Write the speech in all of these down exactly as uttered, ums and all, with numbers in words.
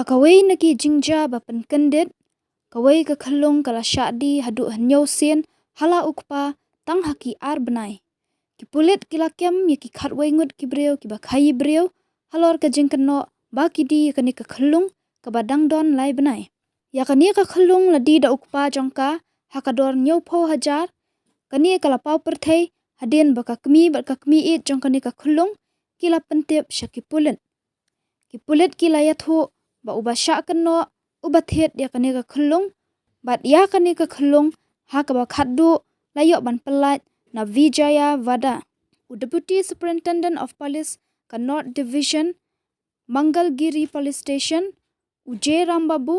Kawei na ki jingjia ba pynkyndit, kawei ka khyllung ka la shah die haduh hynñiew sien ha la u kpa tang ha ki ar bnai. Ki pulit ki la kem ïa ki khatwei ngut ki briew kiba khaïi briew halor ka jingkynnoh ba ki die ïa kane ka khyllung kaba dang don lai bnai. Ïa kane ka khyllung la die da u kpa jong ka ha ka dor hynñiewphew hajar. Kane ka la paw pyrthei hadien ba ka kmie bad ka kmie ïeit jong kane ka khyllung ki la pyntip sha ki pulit. Ki pulit ki la ïathuh ba uba shah kynnoh uba thied ïa kane ka khyllung, bad ïa kane ka khyllung ha kaba khatduh la ïoh ban pyllait na Vijayawada. U Deputy Superintendent of Police ka North Division, Mangalgiri Police Station, u J Rambabu,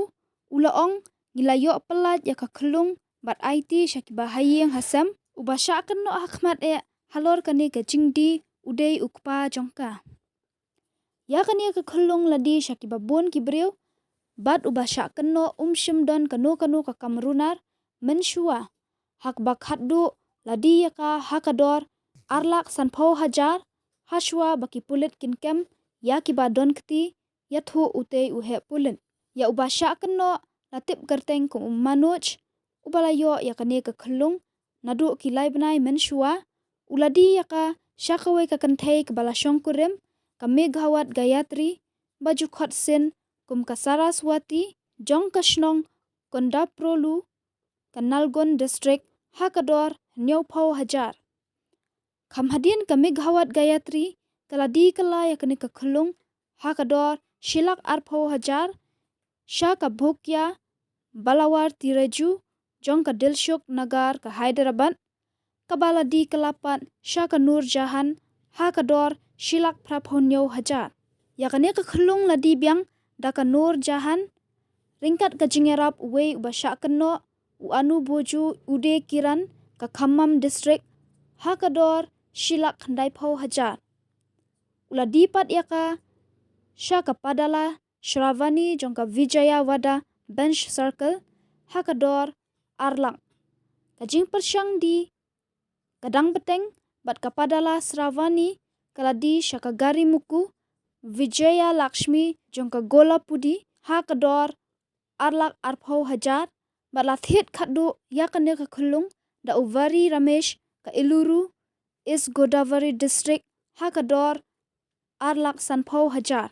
u la ong, ngi la ïoh pyllait ïa ka khyllung bad aiti sha kiba ha ïing ha sem. Uba shah kynnoh ha khmat eh halor kane ka jingdie u dei u kpa jong ka. Ïa kane ka khyllung la die sha kiba bun ki briew, bad uba shah kynnoh um shym don kano kano ka kam runar mynshuwa. Ha kaba khatduh la die ïa ka ha ka dor ar lak sanphew hajar, hashuwa ba ki pulit kin kem ïa kiba don kti ïathuh utei u heh pulit. Ïa uba shah kynnoh la tip kyrteng kum u Manoj, uba la ïoh ïa kane ka khyllung naduh ki lai bnai mynshuwa. U la die ïa ka sha kawei ka kynthei kaba la shongkurim, ka Meghawat Gayatri, ba ju khot sien kum ka Saraswati, jong ka shnong Kondaprolu, ka Nalgon District, ha ka dor hynñiewphew hajar. Kham hadien ka Meghawat Gayatri ka la die kylla ïa kane ka khyllung ha ka dor shi lak arphew hajar sha ka Bhokya Balawar Tireju, jong ka Dilshuk Nagar, ka Hyderabad, kaba la die kylla pat sha ka Noor Jahan ha ka dor shi lak phraphew hynñiew hajar. Ïa kane ka khyllung la die biang da ka Noor Jahan ryngkat ka jingïarap uwei uba shah kynnoh, u Anu Boju Ude Kiran, ka Khammam District, ha ka dor shi lak khyndaiphew hajar. U la die pat ïa ka sha ka Padala Shravani, jong ka Vijayawada Bench Circle, ha ka dor ar lak. Ka jingpyrshang die ka dang bteng, bad ka Padala Shravani ka la die sha ka Garimuku Vijayalakshmi, jong ka Golapudi, ha ka dor ar lak arphew hajar, bad la thied khatduh ïa kane ka khyllung da u Vari Ramesh, ka Eluru, East Godavari District, ha ka dor ar lak sanphew hajar.